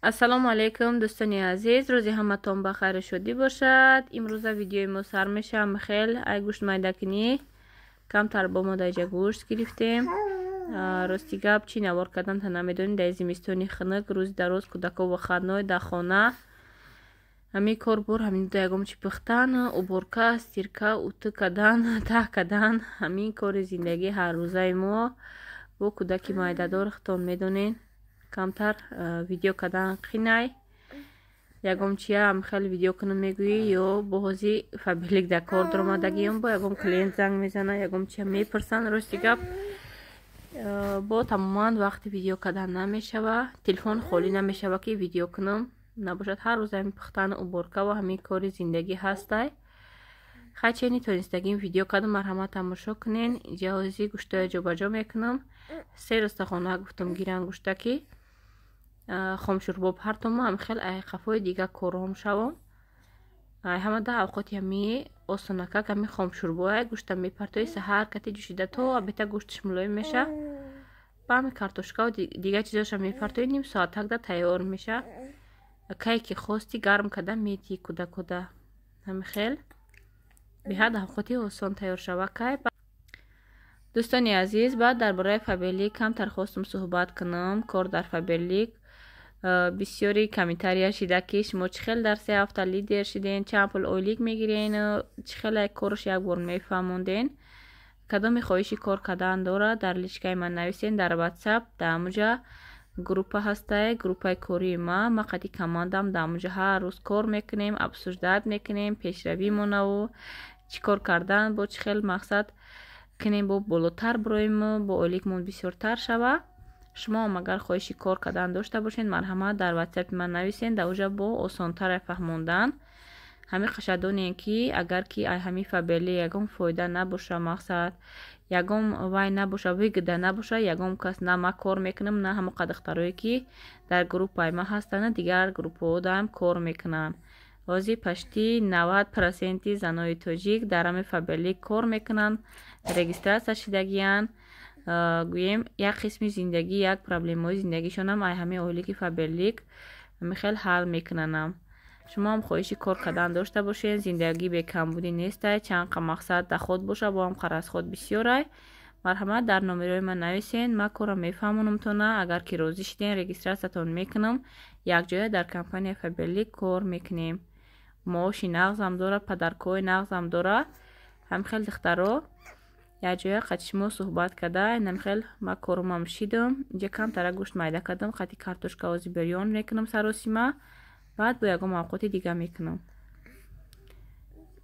Ассалому алайкум, дӯстони азиз, рӯзи ҳаматон ба хайру шодӣ бошад. Имрӯза видеои мо сар мешавам хел ай гӯшт майдакунӣ. Камтар бо мо даҷа гӯшт гирифтем. Рости гап, чӣ навор кардам та намедонем. Дар зимистони хунук, рӯзи дароз кӯдако выходной, дар хона ҳамин кор бур, ҳамин ягом чи пухтан, уборка, стирка, утӯ кардан, таҳ кардан, ҳамин кори зиндагии ҳаррӯзаи мо бо кӯдаки майдадор, худтон медонед, камтар видео кардан қинай. Ягом чиям хеле видео кунам мегӯӣ, ё бо ҳози Фаберлик дар кор даромадагиём, бо ягом клиент занг мезана, ягом чия мепурсанд. Рости гап, бо тамоман вақти видео кардан намешава, телефон холӣ намешава, ки видео кунам. Набошад, ҳар рӯз ҳамин пухтану уборка ва ҳамин кори зиндагӣ ҳастай. Хай, чени тонистагим видео кардам, марҳамат, тамошо кунен. Ҷаҳози гӯштоя ҷобаҷо мекунам. Се рӯзта хона гуфтам, гиран гӯшта, ки хомшӯрбо партома, ам хел ай қафои дига кором шавам. Ай ҳамада авқоти ҳами осонакак ҳами хомшӯрбоя. Гӯшта мепартои, саҳар кати ҷӯшида то абета гӯшташ мулоим меша, ба ҳами картошкаву дига чизоша мепартои, ним соатакда тайёр меша. Кай ки хости, гарм карда метии кӯдакода. Ҳами хел беҳад авқоти осон тайёр шава. Кай, дӯстони азиз, баъд дар бораи Фаберлик камтар хостум суҳбат кунам. Кор дар Фаберлик, бисёри комментария шида, ки шумо чӣ хел дар 3 ҳафта лидер шиден, чанд пул ойлик мегирен, чӣ хел корш як бор мефаҳмонден. Кадоме хоҳиши кор кардан дорад, дар личкаи ман нависен дар Ватсап. Дар ҳамуҷа группа ҳастай, группаи кории ма. Ма қати командам дар ҳамуҷа ҳар рӯз кор мекунем, обсуждать мекунем пешравимонаву чӣ кор кардан, бо чӣ хел мақсад кунем, бо болотар бироем, бо ойликмон бисёртар шава. Шумоам агар хоҳиши кор кардан дошта бошед, марҳамат, дар Ватсапи ман нависен. Дар уҷа бо осонтаре фаҳмондан. Ҳамин қашадонем, ки агар ки ай ҳамин Фаберлик ягон фоида набоша, мақсад ягон вай набоша, выгода набоша, ягон кас на ма кор мекунам, на ҳамон қадахтарое, ки дар группаи ма ҳастанд, дигар группаҳодаам кор мекунанд. Ҳозир почти 90% занои тоҷик дар ҳамин Фаберлик кор мекунанд, регистрация шидагиянд. Гӯем, як қисми зиндагӣ, як проблемаҳои зиндагишонам ай ҳамин ойлики Фаберлик ҳамин хел ҳал мекунанам. Шумоам хоҳиши кор кардан дошта бошед, зиндагӣ бекамбудӣ нестай. Чанд қа мақсад доход боша, бо ҳам расход бисёрай. Марҳамат, дар номерои ман нависен, ман корро мефаҳмонамтона. Агар ки розӣ шиден, регистрациятон мекунам, якҷоя дар компания Фаберлик кор мекунем. Маоши нағзам дора, подаркҳои нағзам дора. Ҳамин хел, духтаро, якҷоя қати шумо суҳбат карда, инам хел ма корумам шидам. Инҷа камтара гӯшт майда кардам, қати картошка ози бирён мекунам саросима, баъд бо ягон мавқоти дига мекунам.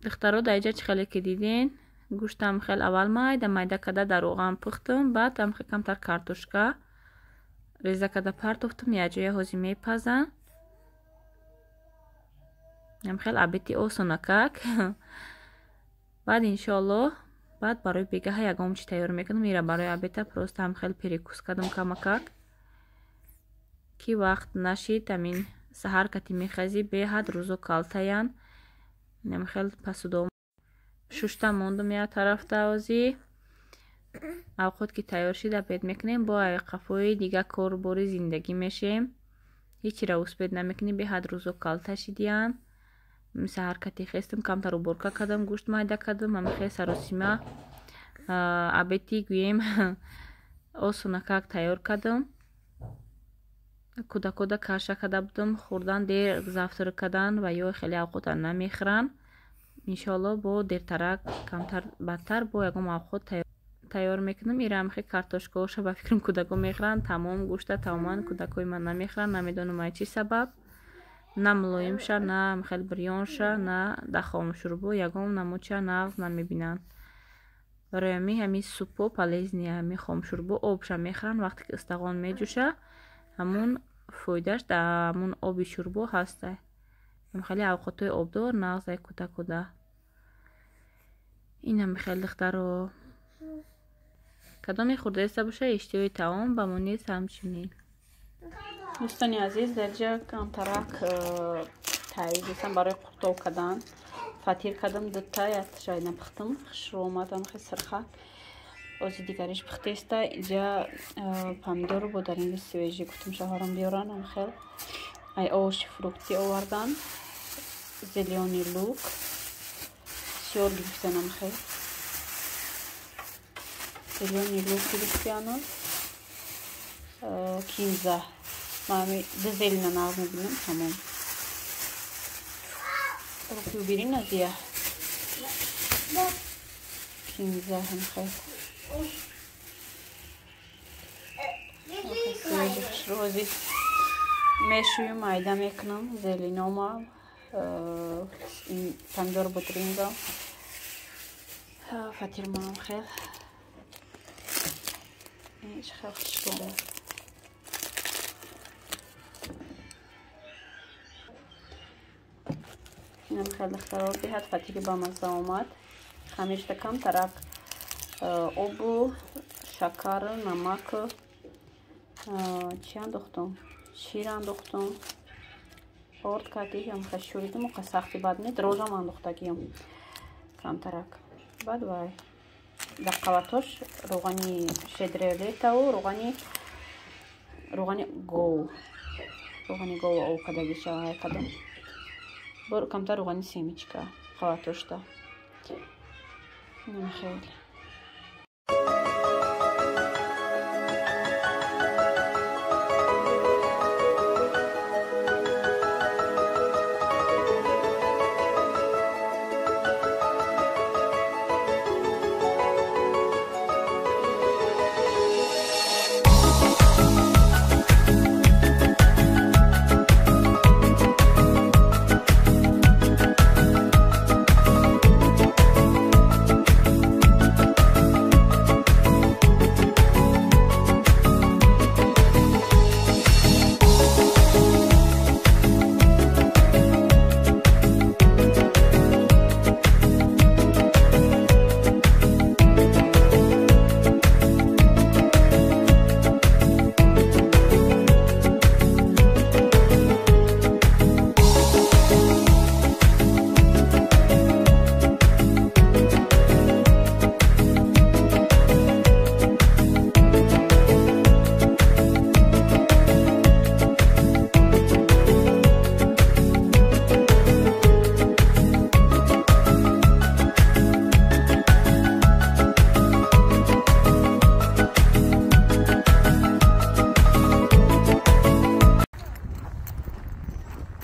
Духтаро, дар инҷа чӣ хеле ки диден, гӯштам хел аввал майда майда карда дар роған пухтам, баъд ам хел камтар картошка реза карда партофтам, якҷоя ҳозир мепазам. Ам хел обеди осонакак. Баъд, иншоаллоҳ, баъд барои бегаҳа ягон чи тайёр мекунам. Ира барои обеда просто ам хел перекус кардам камакак, ки вақт нашид. Амин саҳар кати мехазӣ, беҳад рӯзо калтаян. Ам хел посудо шушта мондум як тарафта. Озӣ авқот ки тайёр шид, обед мекунем, бо қафои дига корбори зиндагӣ мешем. Ҳечира успеть намекунем, беҳад рӯзо калта шидиян. Саҳар кати хестам, камтар уборка кардам, гӯшт майда кардам, ҳамин хел саросима обеди, гӯем, осонакак тайёр кардам. Кӯдакода каша карда будам, хӯрдан, дер завтрак кардан ва ё хеле авқота намехӯранд. Иншоалло, бо дертарак, камтар бадтар бо ягон авқот тайёр мекунам. Ира хел картошкаоша ба фикрам кӯдако мехӯранд тамом. Гӯшта тамоман кӯдакои ман намехӯранд, намедонам ай чӣ сабаб. На мулоимша, на хел бирёнша, на дар хомшӯрбо ягон намудча нағз намебинанд. Барои ҳамин ҳамин супо полезный, ҳамин хомшӯрбо обша мехӯранд. Вақте ки истағон меҷӯша, ҳамун фоидааш дар ҳамун оби шӯрбо ҳаста. Хеле авқотҳои обдор нағзай кӯдакода. Инам хел, духтаро, кадоме хӯрдаиста боша, иштиҳои таом ба мо низ ҳамчунин. Дӯстони азиз, дар ҷа камтарак тайёр барои қуртоб кардан. Фатир кардам дута, якташа напухтам, хушрӯ омадам, хел сирхак. Ози дигариш пухтеста. Иҷа помидору бодаринги свежий гуфтам шавҳарам биёран. Хел Ай овощи фрукты овардан. Зелёный лук. Бисёр гирифтанам хел. Зелёный лук гирифтиану. Кинза. Ман ду зелена нағз мебинам, тамом. Руки убери, Назия. Кинза ҳам хел. Рози мешӯю майда мекунам зеленома, помидор бутринга, фатирмаам хел. Хел хушрӯ. Инам хел духтаро беҳад фатири бамазза омад. Хамиршта камтарак обу, шакар, намак, чӣ андохтум? Шир андохтум. Орд кардиам, шӯридум, уқа сахти бад не, дрожжам андохтагиам камтарак. Баъд вай дар қаватош роғани шедрелетаву роғани гов. Роғани гов об кардагиша вай кардам. Бор камтар роғани семечка қаватошта. Инам хеле.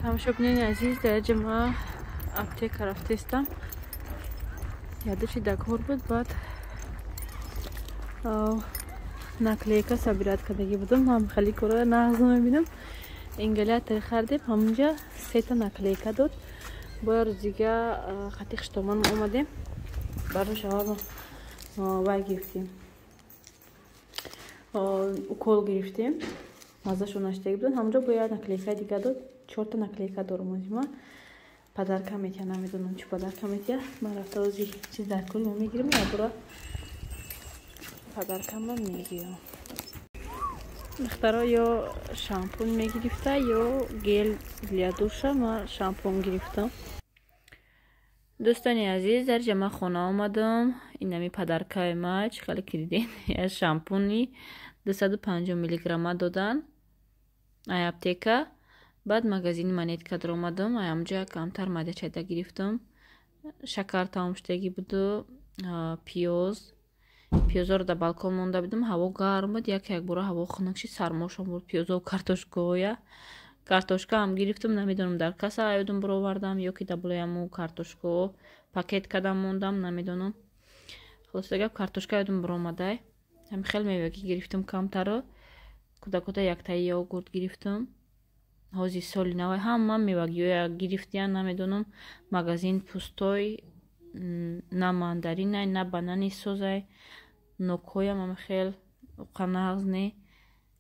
Тамошобинони азиз, дар ҷа ма аптека рафтестам. Ядуши дакор буд, баъд наклейка собирать кардагӣ будам. Ҳам хеле кора нағз намебинам. Ингалятор хардем, ҳамунҷа сета наклейка дод. Боя рӯз дига хати хиштоман омадем. Барои шаварма вай гирифтем. Укол гирифтем. Маззашо наштагӣ буд. Ҳамунҷа боя наклейка дига дод. Чорта наклейка дорум озима. Подарка метия, намедонам чӣ подарка метия. Ман рафта ози чиз дар кори мо мегирим, ябура подаркама мегирам. Духтаро ё шампун мегирифта, ё гель для душа. Ман шампун гирифтам. Дӯстони азиз, дар ҷа ман хона омадам. Инами подаркаи ма, чӣ хеле ки дидем, я шампуни 250 миллиграмма додан ай аптека. Баъд магазини Монетка даромадам, ай амҷа камтар майда чайда гирифтам. Шакар тамом шудагӣ буду, пиёз. Пиёзоро дар балкон монда будам, ҳаво гарм буд, як якбора ҳаво хунук шид, сармошон буд пиёзо, картошкоя. Картошка ҳам гирифтам, намедонам дар каса аёдум баровардам ё ки дар болои ҳамун картошкао пакет кардам мондам, намедонам. Хулоса гап, картошка аёдум баромадай. Ҳами хел мевагӣ гирифтам камтаро. Кӯдакота яктаи йогурт гирифтам. Ҳози соли навай ҳама мевагиҳоя гирифтиян, намедонам. Магазин пустой, на мандаринай, на банани созай, нокҳоям ҳам хел уқа нағз не.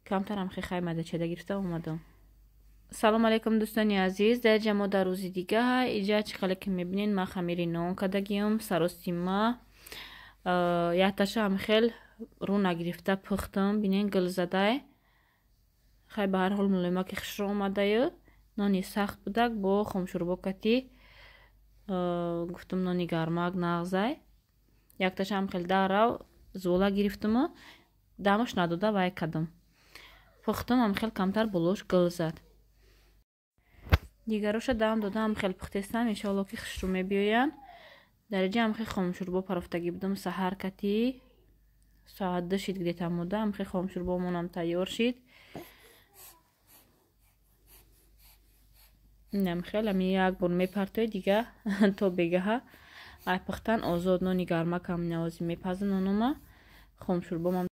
Камтарам хел хай майда чайда гирифта омадам. Салом алейкум, дӯстони азиз. Дар ҷа мо дар рӯзи дига. Иҷа чӣ хеле ки мебинед, ман хамири нон кардагиам. Сарости ма якташа ҳам хел рӯ нагирифта пухтам. Бинед, гул задай. Хай ба ҳар ҳол мулоимаки хушрӯ омадаю. Нони сахт будак бо хомшӯрбо кати. Гуфтам нони гармак нағзай. Якташа ҳам хел дарав зола гирифтаму дамаш надода вай кардам. Пухтам, ҳам хел камтар болош гул зад. Дигароша дам додам хел пухтестам, иншоалло ки хушрӯ мебиёянд. Дар инҷа ҳам хел хомшӯрбо парофтагӣ будам саҳар кати. Соат 2 шид где-то мода, ҳам хел хомшӯрбомонам тайёр шид. Инам хел ами як бор мепартои дига то бегаҳа. Ай пухтан озод нони гармакам навози мепазам нонома. Хомшӯрбомам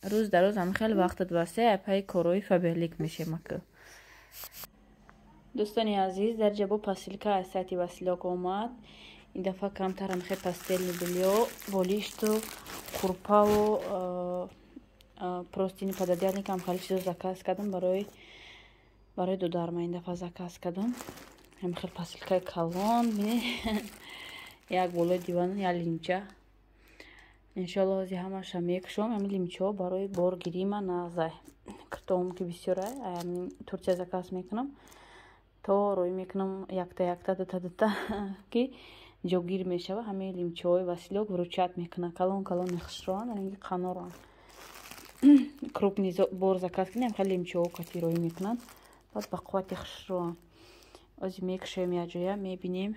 рӯз дар рӯз ҳам хел вақтат васеъ ай пайи корҳои Фаберлик мешемаку. Дӯстони азиз, дар ҷабо посилка аз сайти Василок омад. Ин дафъа камтарам хел постельное бельё, болишту, курпаву простыни, пододеяльник ҳам хеле чизо заказ кардам барои дударма. Ин дафъа заказ кардам. Ҳам хел посилкаи калон, як болои диван, як лимча. Иншоалло ҳозир ҳамаша мекушом. Ҳамин лимчаҳо барои боргирима нағзай. Киртоум ки бисёрай, ҳамин Турсия заказ мекунам. То рӯй мекунам якта якта дута дута ки ҷогир мешава. Ҳамин лимчаҳои Василок вручат мекунад. Калон калони хушроанд, ранги қаноранд. Крупный бор заказ кунем, хеле лимчаҳо кати рӯй мекунанд. Баъд ба қуввати хушроанд. Ҳозир мекушоем як ҷоя, мебинем.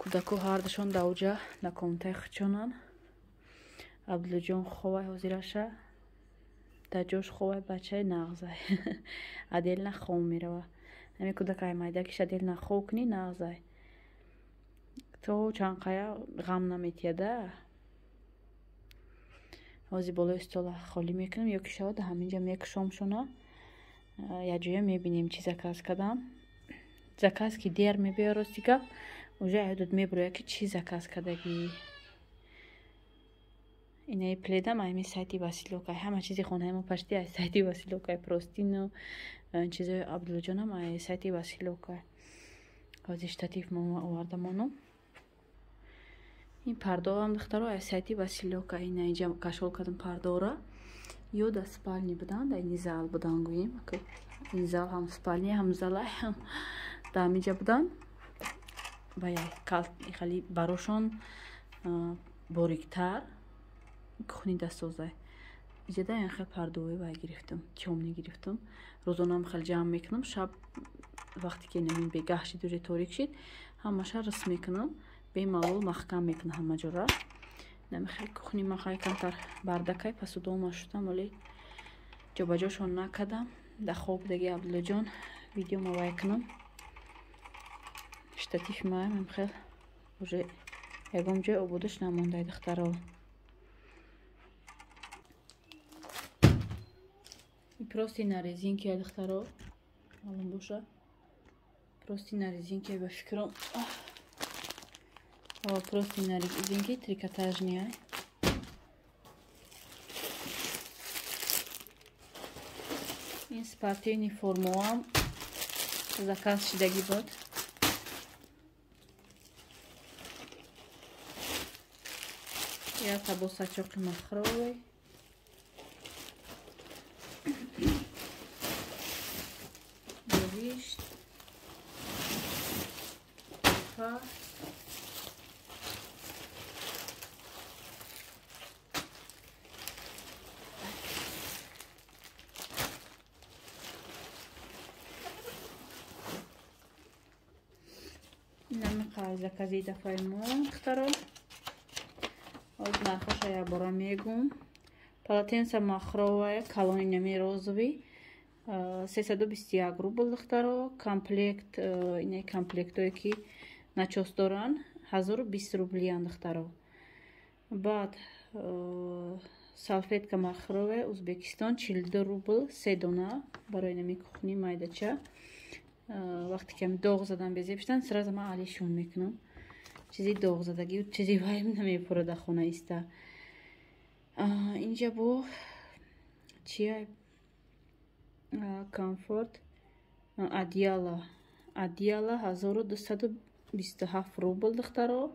Кӯдако ҳардушон дар уҷа дар комнатаи худшонанд. Абдуллоҷон ховай ҳозираша. Дар ҷош ховай бачаи нағзай. Аделна хом мерава. Ҳамин кӯдак ай майдакиш аделна хов кунӣ нағзай. То чанд қая ғам наметияда. Ҳозир болои стола холӣ мекунам ё ки шавад ҳаминҷа мекушомшона. Як ҷоя мебинем чӣ заказ кардам. Заказ ки дер мебиёяд, рости гап, уже ҳудуд мебурояд ки чӣ заказ кардагӣ. Инаи пледам ҳамин сайти Василокай. Ҳама чизи хонаи мо пашти аз сайти Василокай. Простину чизои Абдуллоҷонам аз сайти Василокай. Ҳозир штатив мо овардамонум. Ин пардоам духтаро аз сайти Василокай. Ина инҷа кашол кардам пардора. Ё дар спальни будан, дар ини зал будан гӯем. Ин зал ҳам спальни, ҳам зала, ҳам дар ҳаминҷа будан. Ва хеле барошон бориктар кухни дастсозай. Иҷода ин хел пардои вай гирифтам, тёмный гирифтам. Рӯзонам хел ҷамъ мекунам, шаб вақте ки намин бегаҳ шид, уже торик шид, ҳамаша рис мекунам, бемалол маҳкам мекунам ҳама ҷора. Нами хел кухни ма хай камтар бардакай, пасудома шудам, вале ҷобаҷошон накардам. Дар хоб даги Абдуллоҷон видео ма вай кунам. Штатив маам хел уже ягон ҷой ободаш намондай духтаро. Просто на резинке духтаро, маълум боша. Просто на резинке ба фикрам. Просто на резинке трикотажни. Ин спортивный формаам заказ шидагӣ буд. Як бо сачоқи махровый. Болишт. Па. Намиқа закази дафъаи мо духтаро. Оз нархоша як бора мегум. Полотенца махровая, калони нами розовый, 321 рубл духтаро. Комплект, инаи комплектое ки начос доранд, 1020 рублиян духтаро. Баъд салфетка махровая Узбекистон 42 рубл, 3 дона барои нами кухни майдача. Вақте ки доғ задан безеб шудан, сразу ман алишон мекунам. Чизи доғ задагӣ, чизи вайм намепурад дар хона иста. Инҷа бо чия комфорт одеяло. Одеяло 1227 рубл духтаро.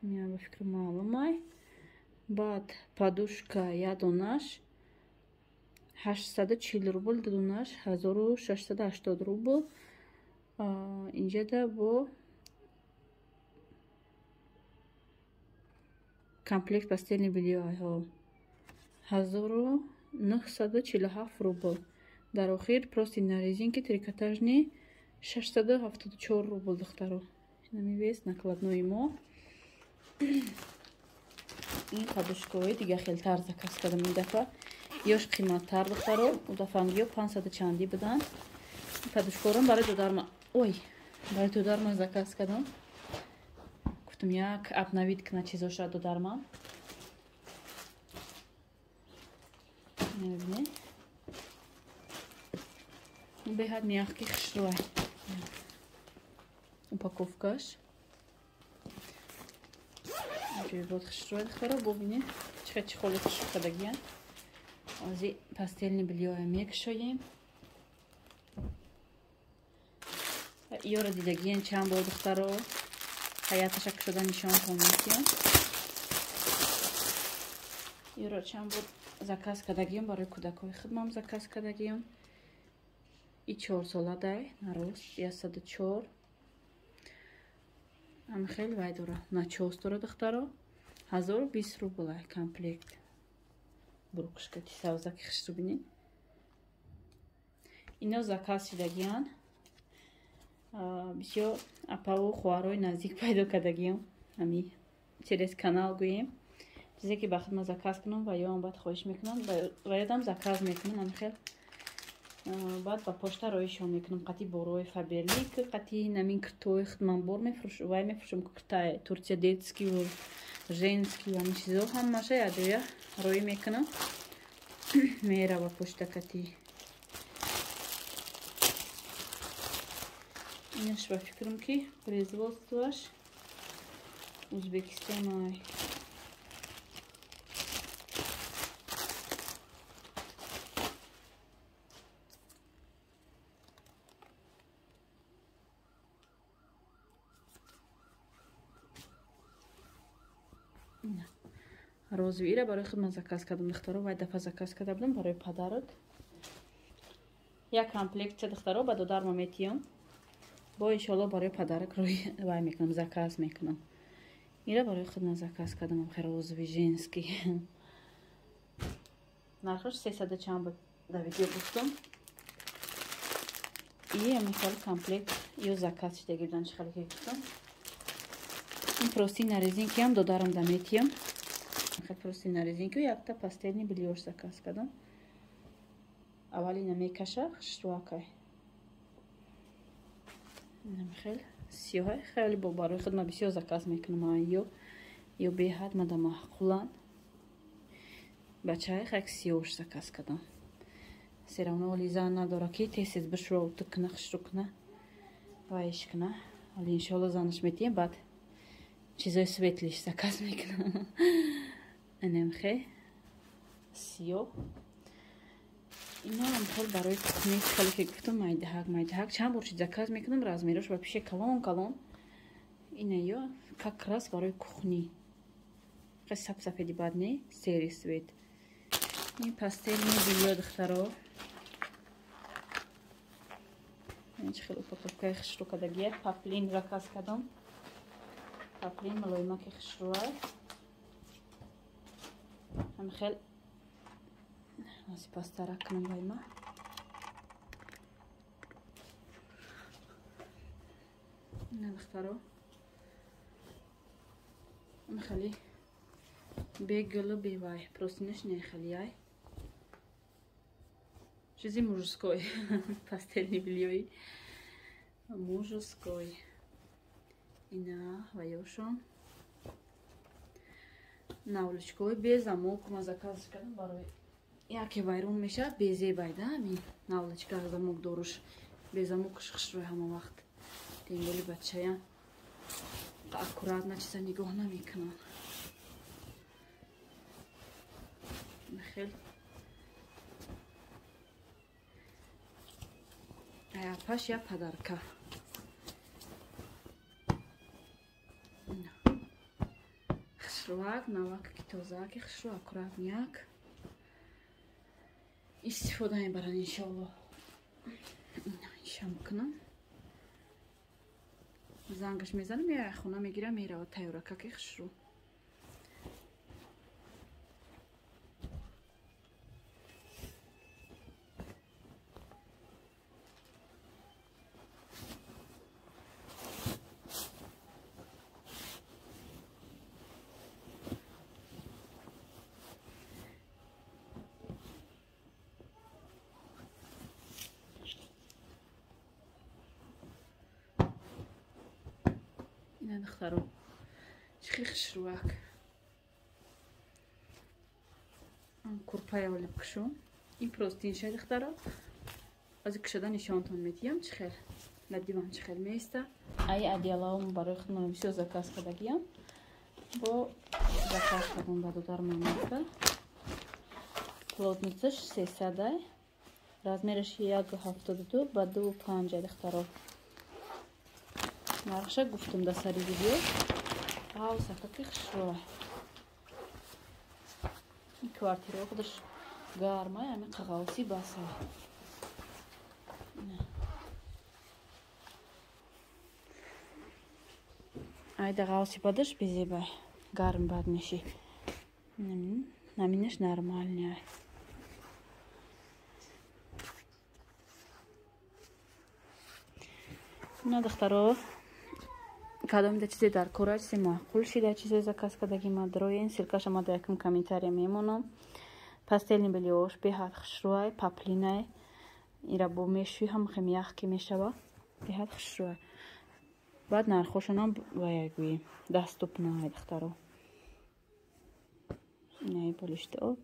Ба фикр маълумай. Баъд подушка як донаш 840 рубл, ду донаш 1680 рубл. Инҷада бо комплект постельное бельё 1947 рубл. Дар охир простынь на резинке трикотажный 674 рубл духтаро. Инами вес накладной мо. Ин подушкаҳои дига хелтар заказ кардам ин дафъа. Ёш қиматтар духтаро, у дафъангиё 500 чандӣ буданд. Подушкаҳоро барои додарма, ой, барои додарма заказ кардам. Гуфтам як обновить кна чизоша додарма. Мебинед? Беҳад мягкий хушрӯй. Упаковкаш. Ҷойбод хушрӯй духтаро, бубинед чӣ қадр чехоли хушрӯ кардагиян. Ози постельный бельёя мекушоем. Ёро дидагиян чанд бор духтаро. Ҳаяташа кушода нишонтон метиҳам. Ёро чанд бор заказ кардагиям барои кӯдакҳои худмам заказ кардагиям. И 4 сола дай нарост 104. Ам хел вай дора. Начос дора духтаро. 1020 рубл комплект. Брукшка ти савзаки хушрӯ бинед. Ино заказ шидагиян. Бисёр апаву хоҳарои наздик пайдо кардагиям. Ами через канал гӯем. Чизе ки ба худма заказ кунам ва ёам баъд хоҳиш мекунам ва ёдам заказ мекунам ами хел. Баъд ба почта роишон мекунам қати борои Фаберлик, қати намин киртои худман бор мефурӯш, вай мефурӯшам киртай Турция детский ва женский ва ҳамин чизо ҳамаша якҷоя роӣ мекунам. Мера ба почта кати. Инаш ба фикрам ки производствоаш Узбекистон ай. Розовый ира барои худман заказ кардам духтаро, вай дафъа заказ карда будам барои подарок. Як комплектча духтаро ба додарма метиём. Бо иншоалло барои подарок рӯи вай мекунам, заказ мекунам. Ира барои худман заказ кардам, хеле розовый женский. Нархаш 300 чанд буд дар видео гуфтам. И ҳамин комплект ё заказ шидаги будан чӣ хеле ки гуфтам. Ин простынь на резинке ҳам додарам да метиём. Простынь на резинку якта постельный бельёш заказ кардам. Аввал ина мекаша хушрӯакай. Инам хел сиёҳай хеле бо барои худ ма бисёр заказ мекунам. Ё беҳад мада маъқулан. Бачаи хак сиёҳш заказ кардам. Серавно оли зан надора ки тез-тез бишӯра уту куна хушрӯ куна вайш куна. Оли иншоалло занаш метиҳем, баъд чизои светлиш заказ мекунам. Инам хе сиёҳ. Ино ҳам хел барои кухни хеле ки гуфтам майдаҳак майдаҳак чанд бор чиз заказ мекунам, размерош ба пише калон калон. Ина ё как раз барои кухни. Хе сап-сафеди бад не, серый цвет. Ин постельный бельё духтаро. Ин чӣ хел упаковкаи хушрӯ кардагия. Поплин заказ кардам. Поплин мулоимаки хушрӯа. Ҳам хел пастара кунам вайма. Ина духтаро. Ҳам хеле бегулу бевай. Простынаш не хеле ай. Чизи мужской. Постельный бельёи мужской. Ина ваёшон. Навлучкои без замок ма заказ кардам барои яке вайрон мешавад, безебайда ҳамин навлучка замок доруш. Без замокаш хушрӯй ҳама вақт. Тенголи бачаям аккуратно чиза нигоҳ намекунанд. Хел апаш я подарка. Хушрӯак, навак ки тозаки хушрӯ аккуратняк. Истифода мебаранд иншоалло. Ишам кунам. Зангаш мезанам, я хона мегирам, мерава тайёракаки хушрӯ. Духтаро чӣ хушрӯак. Курпая вале кушум. Ин простинша духтаро. Аз кушода нишонтон медиҳам чӣ хел. На диван чӣ хел меиста. Ай одеялаом барои худмон бисёр заказ кардагиям. Бо заказ кардам ба додарам омада. Плотницаш 300, размераш 1,72 ба 2,5 духтаро. Нархша гуфтам дар сари видео. Ҳавсакаки хушрӯа. Ин квартирао худаш гармай, ами қағавси баса. Айда ғавси бадаш безебай. Гарм бад меши. Наминаш нормальный. На духтаро кадомида чизе дар кора, чизе маъқул шида, чизе заказ кардаги ма дроен, ссылкаша ма дар якум комментария мемонам. Постельный бельёш беҳад хушрӯай, паплинай. Ира бо мешӯй ҳам хем ях ки мешава, беҳад хушрӯай. Баъд нархошонам вая гӯӣ доступнай духтаро. Най болишто.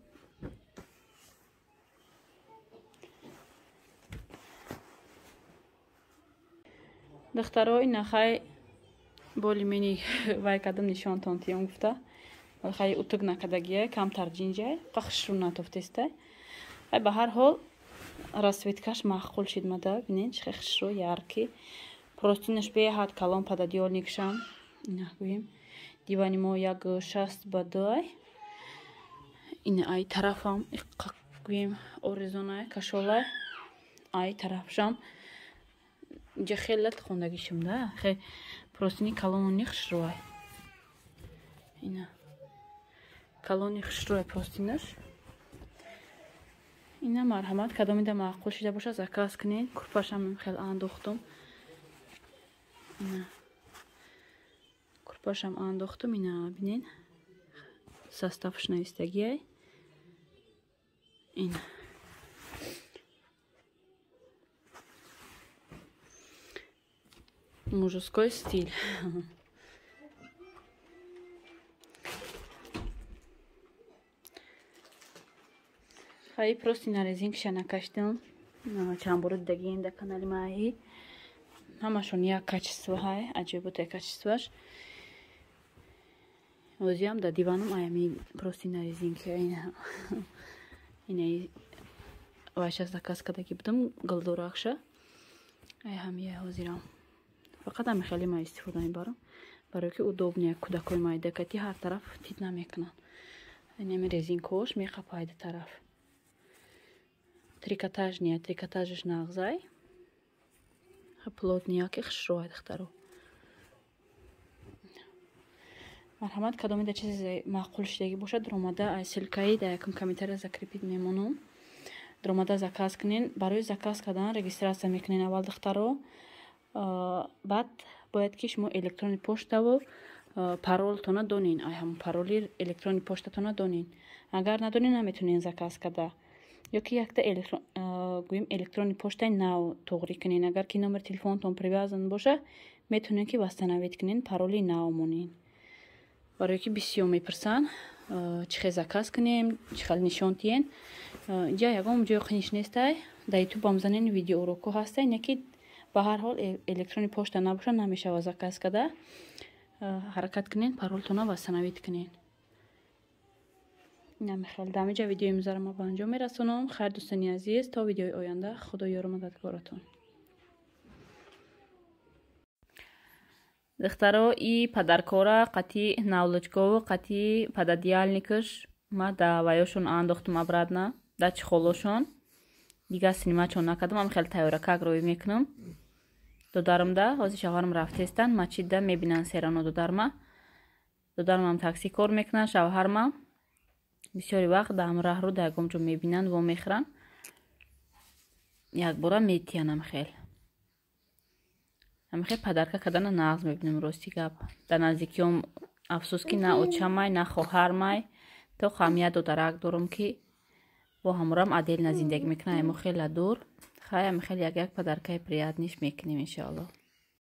Духтаро ина хай боли мени вай кадам нишонтон тиём гуфта. Хай утуг накардагия, камтар ҷинҷай, қахшру натофтестай. Хай ба ҳар ҳол расцветкаш маъқул шид мада, бинед чӣ хушрӯ яркий. Простинаш беҳад калон пододеяльникшам. Ина гӯем. Дивани мо 1,60 ба 2. Ина ай тарафам гӯем оризонай, кашолай. Ай тарафшам. Инҷа хеле лат хондагишам да. Хе простини калони хушрӯай. Ина калони хушрӯай простинаш. Ина марҳамат кадомида маъқул шида бошад заказ кунед. Курпашам хеле андохтум. Ина курпашам андохтум. Ина бинед составш навистагиай. Ина мужской стиль. Хай просто на резинкша накаштам. Чанд бора дидагием дар канали маҳӣ. Ҳамашон як качество ҳай, аҷоиботе качествоаш. Ҳозиам дар диваном аями просто на резинка. Ина вайша заказ кардаги будам гулдоракша. Ай ҳамия ҳозирам. Фақат ҳами хеле ма истифода мебарам, барое ки удобния кӯдакои майдакати ҳар тараф тит намекунанд. Инами резинкаош меқапайда тараф. Трикотажния, трикотажаш нағзай. Плотнияки хушрӯай духтаро. Марҳамат кадомида чизе маъқул шидагӣ бошад, ромада ай ссылкаи дар якум комментария закрепить мемонам. Ромада заказ кунен. Барои заказ кардан регистрация мекунен аввал духтаро. Баъд бояд ки шумо электронни поштаву паролтона донен. Ай ҳамон пароли электронни поштатона донен. Агар надонен наметонен заказ карда. Ё ки якта гӯем электронни поштаи нав туғрӣ кунен. Агар ки номери телефонтон привязан боша, метавонен ки восстановить кунен, пароли нав монен. Барое ки бисёр мепурсанд чӣ хел заказ кунем, чӣ хел нишон тиҳен. Инҷа ягон ҷои қиниш нестай. Дар ютубам занен видеоурокҳо ҳастай, не ки ба ҳар ҳол электронни пошта набоша намешава заказ карда. Ҳаракат кунен, паролтона восстановить кунен. Намехел дамиҷа видеои имрӯзаро ма ба анҷом мерасонам. Хайр дӯстони азиз, то видеои оянда худо ёру мададгоратон. Духтаро и падаркора қати навлочкову қати пододеяльникаш ма да ваёшон андохтум обратно, да чехолошон. Дигар синимачон накардам, ам хеле тайёракак рӯй мекунам. Додарамда ҳозир шавҳарам рафтестанд, масҷидда мебинанд серано додарма. Додармам такси кор мекунанд, шавҳарма бисёри вақт дар ҳам раҳрӯ дар ягон ҷо мебинанд, во мехӯранд. Якбора метиянам хел. Ҳамихел падарка кардана нағз мебинам рости гап. Дар наздикиём афсӯс ки на очамай, на хоҳармай, то ҳамия додарак дорам ки бо ҳаморам отдельно зиндагӣ мекунам, мо хела дур. Хай ҳамихел як-як подаркаи приятныйш мекунем иншоаллоҳ.